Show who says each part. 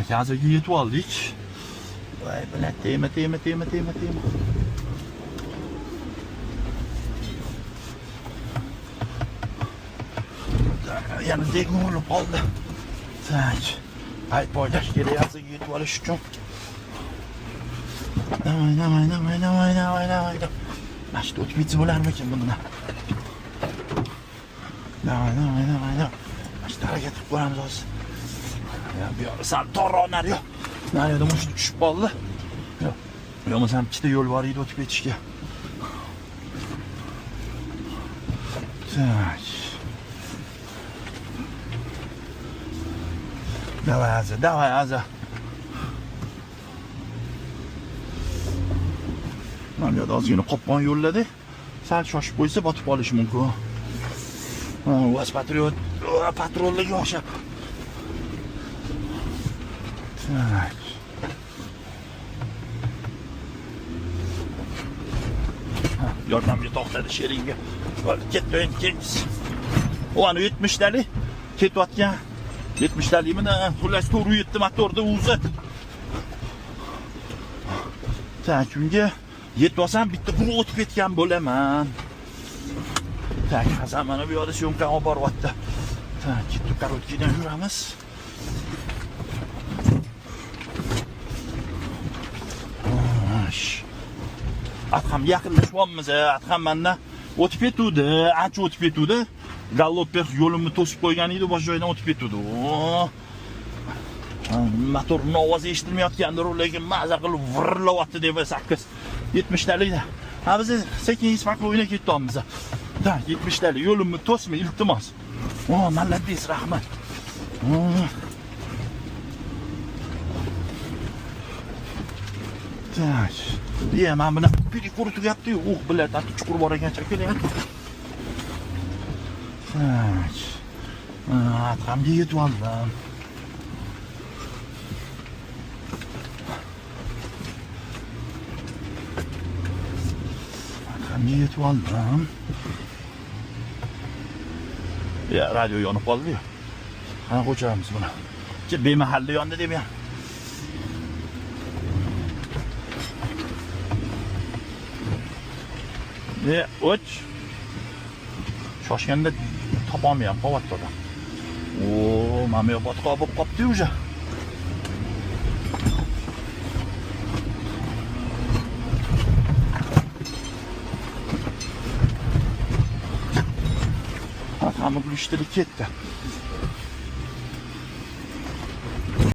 Speaker 1: Так, hozirga yetib oldik. Voy, bilan tema, tema, tema, tema, tema. Так, yana degma bo'lib qoldi. Так. Payt poylash kerak hozirga yetib olish uchun. Давай, давай, давай, давай, давай, давай. Mana shu o'tib ketsa bo'larmikin bundan? Давай, давай, давай, давай. Mana shu harakat qilib ko'ramiz hozir. Ya bu yoqda sal torroq nari yo'q. Nari yoqda mashina tushib qoldi. Yo'q. Bo'lmasam ikkita yo'l bor edi o'tib ketishga. Так. Давай, Aza, давай, Aza. Mana bu yoqda ozgina qopqon yo'lladi. Sal shoshib qo'ysa botib qolishi mumkin. Ha, UAZ Patriot patrulliga o'xshab. Так. Ha, yordamga to'xtadi sheringga. Ketdi endi keyingisi. U ana 70 talik ketayotgan 70 talikmi? Xullas 407 motorda o'zi. Так, unga yetib olsam bitta quruq o'tib ketgan bo'laman. Так, Hasan mana bu yoqda съёмка olib boryapti. Так, ketdi, короткий dan yuramiz. Xo'sh. Adham yaqinlashyapmiz, Adham mandan o'tib ketuvdi, ancha o'tib ketuvdi. Galloper yo'limni to'sib qo'ygan edi, boshqa joydan o'tib ketuvdi. Motorning ovozi eshitilmayotgandir, lekin maza qilib virillayapti deb 8 70 talikda. Ha, biz sekin спокойно ketyapmiz. Так, 70 talik yo'limni to'sma, iltimos. O, молодец, rahmat. O. Так. Ya, mana buni перекур tugabdi-yu. Uh, блядь, ati chuqur bor ekan, kelayapti. Так. Adhamga yetib oldim. Adhamga yetib oldim. Ya, radio yonib qoldi-yu. Qanaqa o'chiramiz buni? Chi bemahalla yondi deb ham. E, o'ch. Shoshganda topolmayam qolyapti odam. O, mana bu yoq botqoq bo'lib qolibdi уже. Hamma глушитель ketdi.